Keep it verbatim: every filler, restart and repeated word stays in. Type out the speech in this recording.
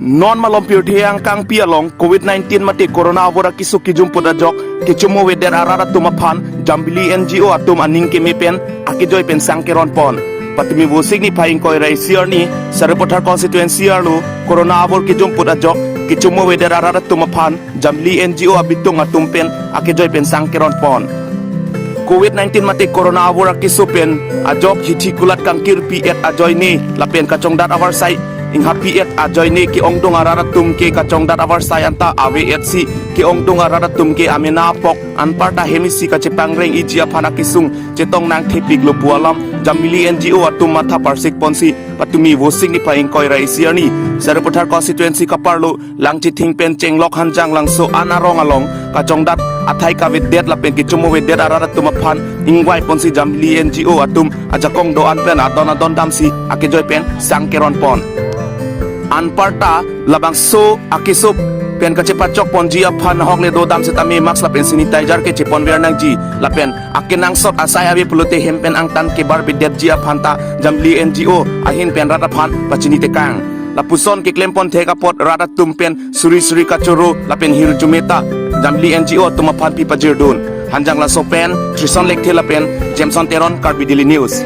Non malom pirthe angkangpi along covid nineteen mate corona avur akesuk kejumput ajok kechomo avedet arat atum aphan Jambili N G O atum aning keme pen akejoi pen sang keron pon. Patumi Vosik niphai ingkoi ra isi arni Sarupathar constituency arlo corona avur kejumput ajok kechomo avedet arat atum aphan Jambili N G O abitung atum pen akejoi pen sang keron pon. Covid nineteen mate corona avur akeso pen ajok hithi kulat kangkirpi et ajoine lapen kachongdat avarsai inghapi et ajoine ke-ongdung arat atum ke kachongdat avarsai anta ave et si ke-ongdung arat atum ke amena apok anparta hem isi kachepangreng iji aphan akesung chetong nangthepiklo pu alam Jambili N G O atum matha parsik ponsi patumi Vosik niphai ingkoi ra isi arni Sarupathar constituency kaparlo Langchithing pen Chenglok Hanjanglangso an arong along kachongdat athai kavedet lapen kechomo avedet arat atum aphan ingvai ponsi Jambili N G O atum ajakong do-an pen adon adon damsi akejoi pen sang keron pon. Anparta labangso akeso pen kachepachok ponji aphan hokle do dam setame mask lapen sanitizer ke chepon ver nangji lapen akenangsot asai ave pulote hem pen angtan kebar bedetji aphan ta Jambili N G O ahin pen rat aphan pachini tekang. Lapuson keklem pon thek apot rat atum pen suri suri kachoro lapen hirjume ta Jambili N G O atum aphan pi pajirdun. Hanjanglangso pen Trison Lekthe lapen Jameson Teron, Karbi Daily News.